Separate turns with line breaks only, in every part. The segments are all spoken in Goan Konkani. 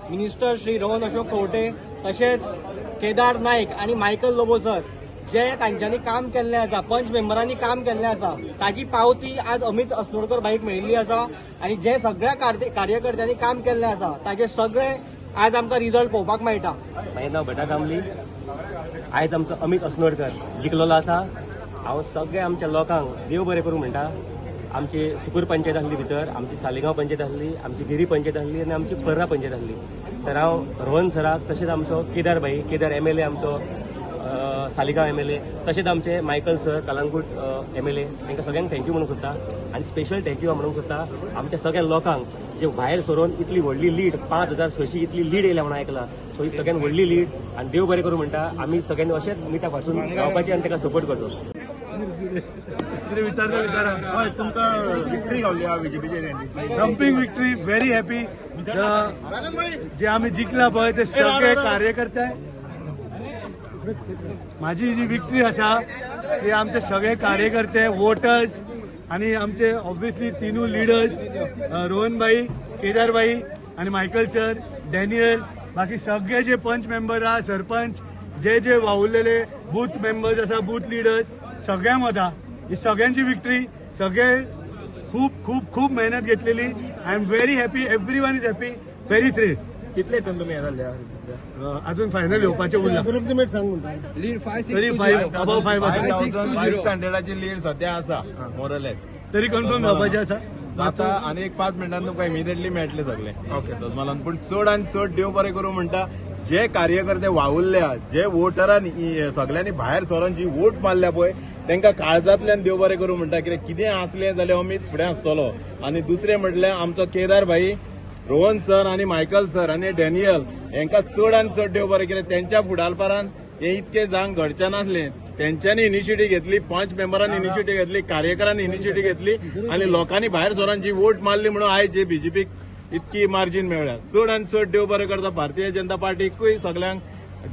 मिनिस्टर श्री रोहन अशोक खंवटे तशेंच केदार नायक आनी मायकल लोबो सर जे तांच्यांनी काम केल्लें आसा, पंच मेंबरांनी काम केल्लें आसा, ताजी पावती आज अमित अस्नोडकर भाईक मेळिल्ली आसा आनी जे सगळ्या कार्यकर्त्यांनी काम केल्लें आसा ताजे सगळे आज आमकां रिजल्ट पळोवपाक मेळटा.
म्हाजें नांव भटा कामली. आयज आमचो अमित अस्नोडकर जिखलेलो आसा. हांव सगळ्या आमच्या लोकांक देव बरें करूं म्हणटा. आमची सुकूर पंचायत आसली भितर, आमची सालिगांव पंचायत आसली, आमची गिरी पंचायत आसली आनी आमची पर्रा पंचायत आसली. तर हांव रोहन सराक, तशेंच आमचो केदार भाई, केदार एमएलए आमचो सालिगांव एमएलए, तशेंच आमचे मायकल सर, कलांगूट एमएलए, तांकां सगळ्यांक thank you म्हणूंक सोदता. आनी स्पेशल thank you हांव म्हणूंक सोदता आमच्या सगळ्या लोकांक जे भायर सरून इतली व्हडली लीड, 5600 इतली लीड येयल्या म्हणून आयकला. सो ही सगळ्यात व्हडली लीड आनी देव बरें करूं म्हणटा. आमी सगळ्यांनी अशेंच अमिताक वाचून रावपाची आनी ताका सपोर्ट करचो.
कितें विचारता, विचारा.
हय, तुमकां विक्ट्री गावली हा बीजेपीचे.
Thumping victory, very happy. जे आमी जिखला पळय ते सगळे कार्यकर्ते. माझी जी विक्ट्री आसा ती आमचे सगळे कार्यकर्ते, वोटर्स आणि आमचे ऑब्विसली तिनूय लिडर्स, रोहनभाई, केदारभाई आणि मायकल सर, डॅनियल, बाकी सगळे जे पंच मेंबर आहा, सरपंच, जे जे वावुरलेले बूथ मेंबर्स आसा, बूथ लिडर्स, सगळ्यांक वता ही सगळ्यांची विक्ट्री. सगळे खूप खूप खूप मेहनत घेतलेली. I am very happy, everyone is happy, very thrilled.
कितले हितून तुमी हे जाल्ले?
अजून फायनल येवपाचे उरला. तरी 5, अबाव 5 आसा.
5600ची लीड सध्या आसा मोरलेस.
तरी कन्फर्म जावपाचे आसा.
जाता आनी एक 5 मिनटान तुमकां इमिडिएटली मेळटले सगळे दसमालान. पूण चड आनी चड देव बरें करूं म्हणटा, जे कार्यकर्ते वावुरल्या, जे वोटरान सगळ्यांनी भायर सरून जी वोट मारल्या पळय, तांकां काळजांतल्यान देव बरें करूं म्हणटा. कित्याक कितें आसलें जाल्यार अमीत फुडें आसतलो. आनी दुसरें म्हटल्यार आमचो केदार भाई, रोहन सर आनी मायकल सर आनी डॅनियल हांकां चड आनी चड देव बरें, कित्याक तेंच्या फुडारपणान हे इतके जावंक घडचें नासलें. तेंच्यांनी इनिशिएटीव घेतली, पंच मेंबरांनी इनिशिएटीव घेतली, कार्यकरांनी इनिशिएटीव घेतली आनी लोकांनी भायर सरून जी वोट मारली म्हणून आयज जे बीजेपीक इतकी मार्जीन मेळ्ळ्या. चड आनी चड देव बरें करता भारतीय जनता पार्टीकूय, सगळ्यांक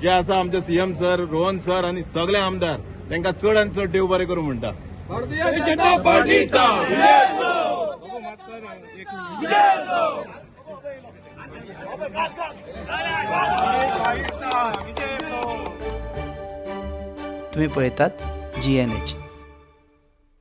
जे आसा आमचे सीएम सर, रोहन सर आनी सगळे आमदार, तांकां चड आनी चड देव बरें करूं म्हणटा.
भारतीय जनता पार्टीचा.
तुम्ही पळयतात जीएनएच.